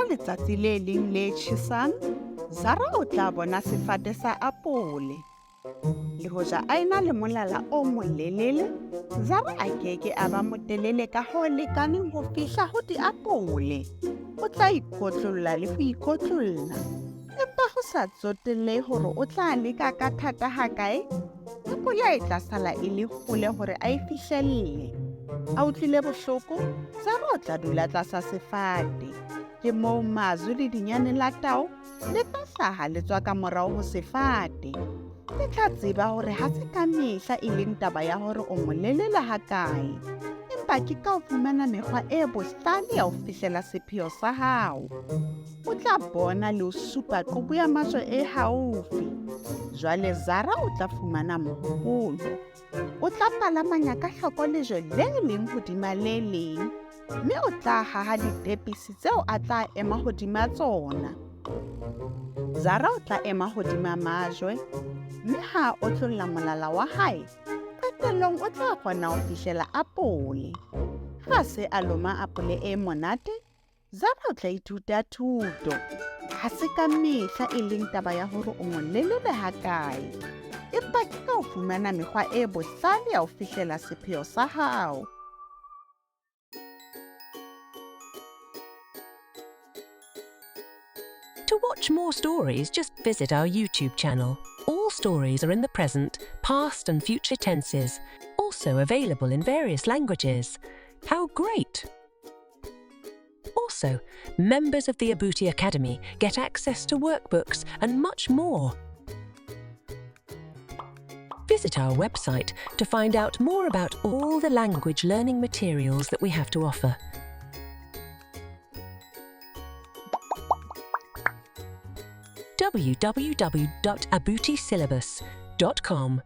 letsatsi le leng le tjhesang, Zara o tla bona sefate sa apole. Le hoja a ena le molala o molelele, Zara a keke a ba motelele ka ho lekaneng ho fihla ho diapole. O tla ikotlolla le ho ikotlolla. Empa ho sa tsotellehe hore o tla leka ka thata hakae, apole e tla sala e le hole hore a e fihlelle. A utlwile bohloko, Zara o tla dula tlasa sefate. Ke moo Mazwi le dinyane la tau le tla hlaha le tswa ka morao ho sefate. Le tla tseba hore ha se ka mehla e leng taba ya hore o molelele hakae, empa ke ka ho fumana mekgwa e bohlale ya ho fihlela sepheo sa hao. O tla bona le ho supa qubu ya majwe e haufi. Jwale Zara o tla fumana mohopolo. O tla palamanya ka hloko lejwe le leng hodima le leng, mme o tla haha ditepisi tseo a tla ema hodima tsona. Zara o tla ema hodima majwe, mme ha a otlolla molala wa hae, qetellong o tla kgona ho fihlela apole. Ha se a loma apole e monate, Zara o tla ithuta thuto. Ha se ka mehla e leng taba ya hore o molelele hakae, empa ke ka ho fumana mekgwa e bohlale ya ho fihlela sepheo sa hao. To watch more stories, just visit our YouTube channel. All stories are in the present, past, and future tenses, also available in various languages. How great! Also, members of the Abuti Academy get access to workbooks and much more. Visit our website to find out more about all the language learning materials that we have to offer. www.abutisyllabus.com.